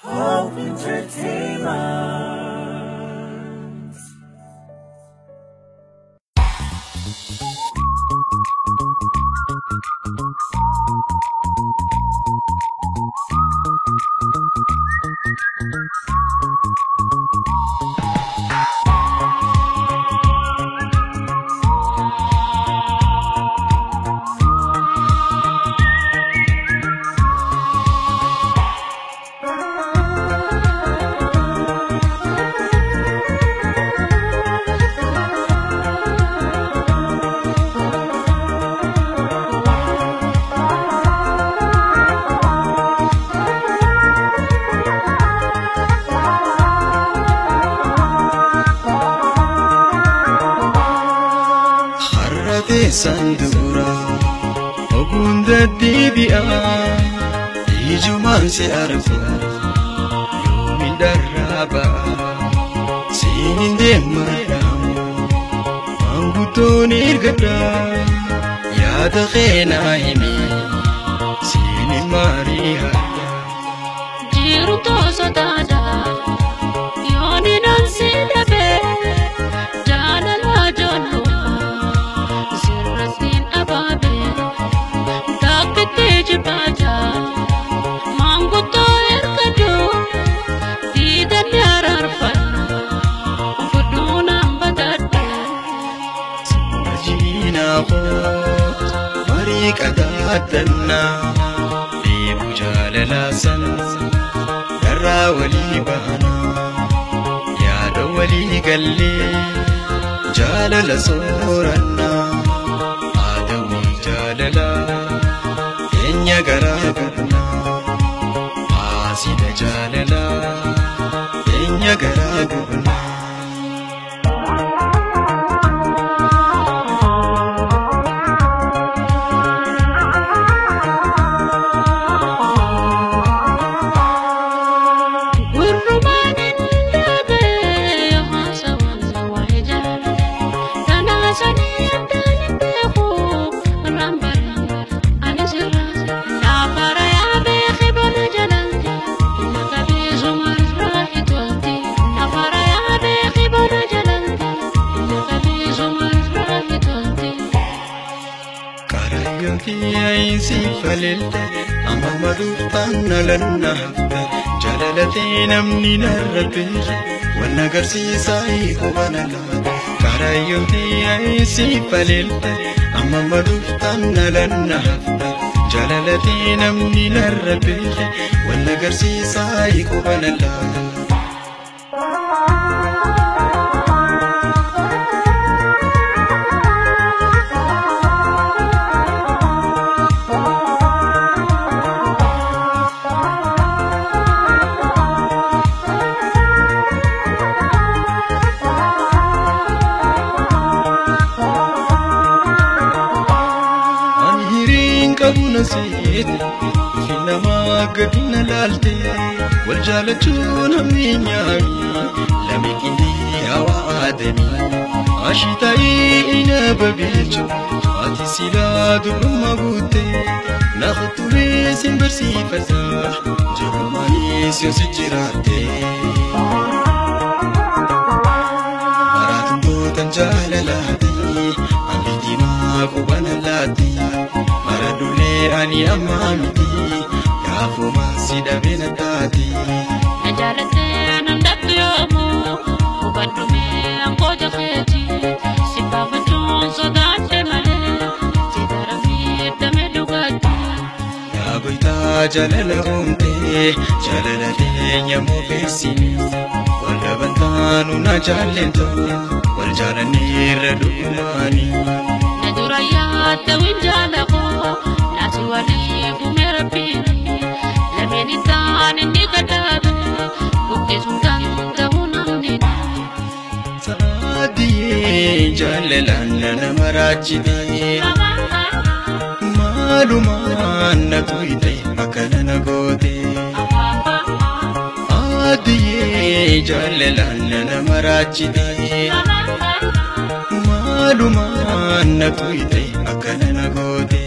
Hope Entertainment. Sandura ogunda dibia ijuman si arfu yoomin darraba sinin deemaramu manguddoon ergadha yaada keenaa himi sinin marii hadha jiru toosotaadha yooninan si dhabe jaalala joollu Qadaadannaa deemu jaalalaa san darraa walii baanaa yaada walii gallee jaalala soorannaa haadawii jaalalaa keenya garaa gubnaa haasida jaalalaa keenya garaa gubnaa. Falelta amma maduuftaan nalanna hafta jalalatee namni narra beeke wanna agarsiisaa qubana laata karaayyootii ayisi falelta amma maduuftaan nalanna hafta jalalatee namni narra beeke wanna agarsiisaa qubana laata. Finama gadina laalte wal jaalachuun hammiinyaami lame qindii hawaa aadami ashitaa'ii ina babeechu ati silaa dubrummaa guutte naaf turee sin barsiifata jirumaanis yoo si jiraatte. Maraatuntootan jaalalaati haalli diimaa qubana laatti. Maradulee ani amma miti gaafuma si dhabee na taati. Na jaalattee nan dhabdu yoomu hubadhumee angooja keeti si baafachuun sodaadhe malee si daramee damee dhugaatti. Yaa goytaa jaalala uumtee jaalala teenya moofeessini wal dhabantaanu na jaallentu wal jaalanneerra dhugumaani. Na dura yaadda winjaala koo naasi walii gumee rabbiini lameen isaan inni gadhaabe buqqisuun danda'u namni. Saadiyee jaalalaan nama raajitee maalumaan na tuyte akkana na goote. Saadiyee jaalalaan nama raajitee maalumaan na tuyte akkana na goote.